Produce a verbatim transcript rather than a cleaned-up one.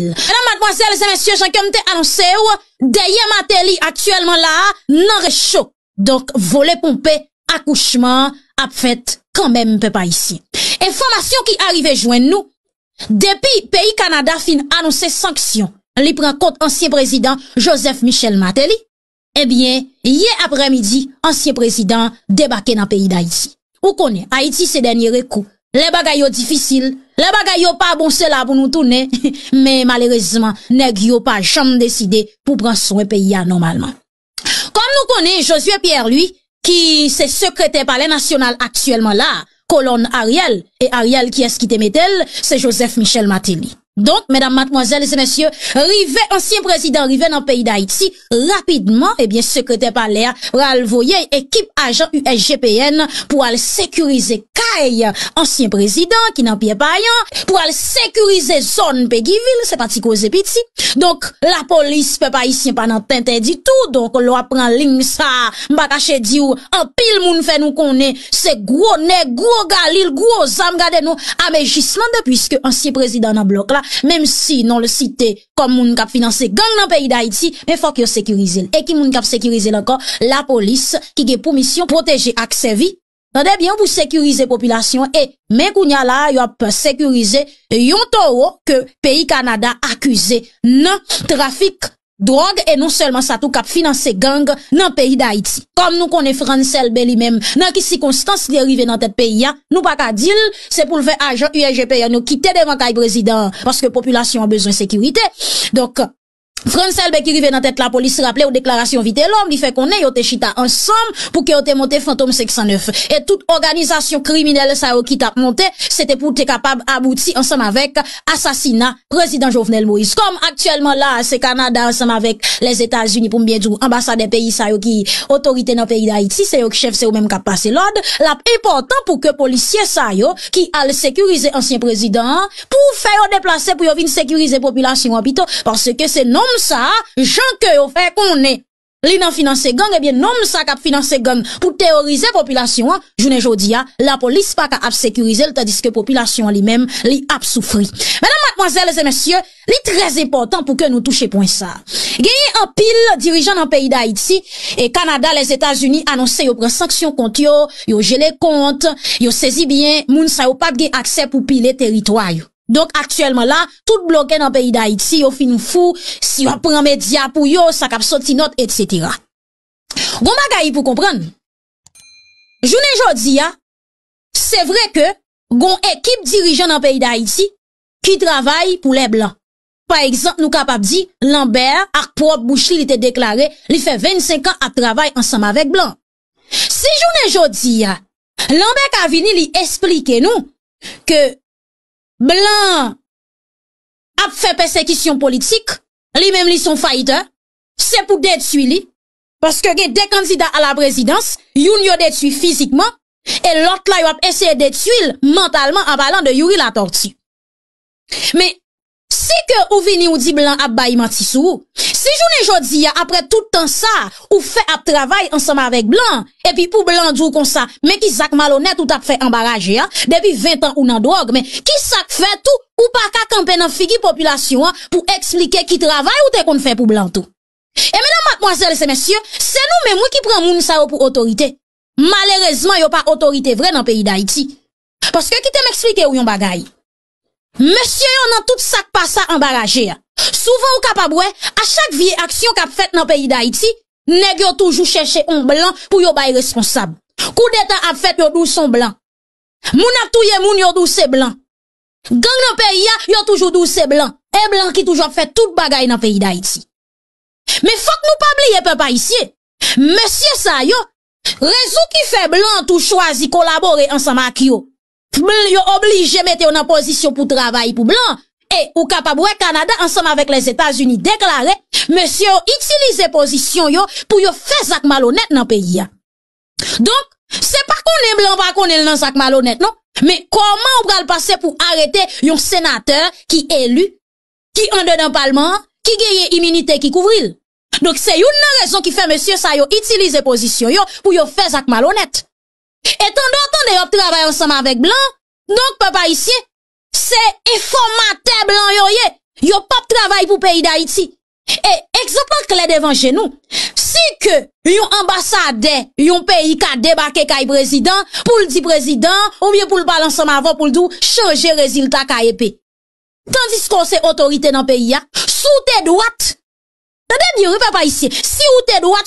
Medam, madmwazèl e mesye, jan ke m te anonse w, dèyè Martelly aktyèlman la a, nan recho. Donk, vole ponpe, akouchman an ap fèt kanmenm, pèp ayisyen. Enfòmasyon ki arive jwenn nou, depi peyi Kanada fin anonse sanksyon li pran kont ansyen prezidan Joseph Michel Martelly, ebyen, yè aprèmidi, ansyen prezidan an debake nan peyi Dayiti. Ou konnen, Ayiti se dènye rekou. Lè bagay yo difisil, lè bagay yo pa bon, se la pou nou tounen. Men malerezman, nèg yo pa janm deside pou pran swen peyi a nòmalman. Kòm nou konnen, Josué Pierre Louis, ki se sekretè Palè Nasyonal aktyèlman la, kolòn Ariel, e Ariel kiyès ki te mete l, se Joseph Michel Martelly. Donk, medam, madmwazèl e mesye, rive ansyen prezidan rive nan peyi Dayiti, rapidman, ebyen, sekretè palè a pral voye ekip ajan U S G P N pou al sekirize kay ansyen prezidan ki nan Pyè Payan, pou al sekirize zòn Pegivil, se pa ti koze piti. Donk, lapolis, pèp ayisyen, pa nan tenten ditou. Donk, lè w ap pran liy sa a, m pa kache di w, anpil moun fè nou konnen se gwo nèg, gwo galil, gwo zam, gade nou, ame jis lan de, piske ansyen prezidan nan blòk la, menm si non l site kòm moun k ap finanse gang nan peyi Dayiti, men fòk yo sekirize l. E ki moun k ap sekirize l ankò? Lapolis, ki gen pou misyon pwoteje ak sèvi, tande byen, pou sekirize popilasyon an. E men kounye a la a, y ap sekirize yon towo ke peyi Kanada akize nan trafik dwòg, e non sèlman sa tou, k ap finanse gang nan peyi Dayiti. Kòm nou konnen Frantz Elbé li menm, nan ki sikonstans li rive nan tèt peyi a, nou pa ka di l, se pou l fè ajan U S G P N yo kite devan kay prezidan an, paske popilasyon an bezwen sekirite. Donk, Frantz Elbé ki rive nan tèt lapolis, raple w deklarasyon Vitelhomme, li fè konnen yo te chita ansanm pou ke yo te monte Fantom senk san nèf. E tout òganizasyon kriminèl sa yo ki t ap monte, se te pou te kapab abouti ansanm avèk asasina prezidan Jovenel Moïse. Kòm aktyèlman la, se Kanada ansanm avèk Lèzetazini, pou m byen di w, anbasadè peyi sa yo ki otorite nan peyi Dayiti, se yo ki chèf, se yo menm k ap pase lòd, l ap enpòtan pou ke polisye sa yo ki al sekirize ansyen prezidan an, pou fè yo deplase, pou yo vin sekirize popilasyon an pito, paske se nonm sa a, jan ke yo fè konnen li nan finanse gang, ebyen, nonm sa k ap finanse gang pou teworize popilasyon an, jounen jodi a, lapolis pa ka ap sekirize l, tandiske popilasyon an li menm, li ap soufri. Medam, madmwazèl e mesye, li trè enpòtan pou ke nou touche pwen sa a. Genyen anpil dirijan nan peyi Dayiti, e Kanada, Lèzetazini anonse yo pran sanksyon kont yo, yo jele kont, yo sezi byen, moun sa yo p ap gen aksè pou pile teritwa yo. Donk, aktyèlman la, tout blogè nan peyi Dayiti, yo fin fou, si yo ap pran medya pou yo, sa k ap soti nòt, etsetera. Gon bagay pou konprann. Jounen jodi a, se vre ke gon ekip dirijan nan peyi Dayiti ki travay pou lè blan. Pa egzanp, nou kapab di, Lambert ak pwòp bouch li, li te deklare li fè vennsenk an ap travay ansanm avèk blan. Si jounen jodi a, Lambert ka vini, li esplike nou ke blan ap fè pèsekisyon politik, li menm li se yon fighter, se pou detwi li, paske gen de kandida a la prezidans, youn yo detwi fizikman, e lòt la yo ap eseye detwi l mantalman, an palan de Youri Latortue. Men, si ke ou vini ou di blan ap bay manti sou ou, si jounen jodi a, apre tout tan sa, ou fè ap travay ansanm avèk blan, epi pou blan di w konsa, men ki zak malonèt ou t ap fè anba raje a, depi ven tan ou nan dwòg, men ki sa k fè tou, ou pa ka kanpe nan figi popilasyon an pou eksplike ki travay ou te konn fè pou blan tou? E medam, madmwazèl e mesye, se nou menm, wi, ki pran moun sa yo pou otorite. Malerezman, yo pa otorite vre nan peyi Dayiti. Paske kite m eksplike w yon bagay. Mesye yo nan tout sa k pa sa anba raje a. Souvan ou kapab wè, a chak vye aksyon k ap fèt nan peyi Dayiti, nèg yo toujou chèche yon blan pou yo bay responsab. Koudeta ap fèt, yo di w se yon blan. Moun ap touye moun, yo di w se blan. Gang nan peyi a, yo toujou di w se blan. E blan ki toujou ap fè tout bagay nan peyi Dayiti. Men fòk nou pa bliye pèp ayisyen. Mesye sa yo, rezon ki fè blan tou chwazi kolabore ansanm ak yo. Bl-, yo oblije mete yo nan pozisyon pou travay pou blan. E ou kapab wè Kanada ansanm avèk Lèzetazini deklare, mesye yo itilize pozisyon yo pou yo fè zak malonèt nan peyi a. Donk, se pa konnen blan pa konnen l nan zak malonèt, non. Men kòman ou pral pase pou arete yon senatè ki eli, ki andedan palman an, ki genyen iminite ki kouvri l? Donk, se youn nan rezon ki fè mesye sa yo itilize pozisyon yo pou yo fè zak malonèt. E tande w tande yo ap travay ansanm avèk blan, donk, pèp ayisyen, se enfòmatè blan yo ye. Yo p ap pou peyi Dayiti. E egzanp lan klè devan je nou. Si ke yon anbasadè yon peyi ka debake kay prezidan pou l di prezidan, oubyen pou l pale ansanm avè w pou l di w chanje rezilta K E P. Tandiske w se otorite nan peyi a, si w te dwat, tande byen wi pèp ayisyen, si w te dwat,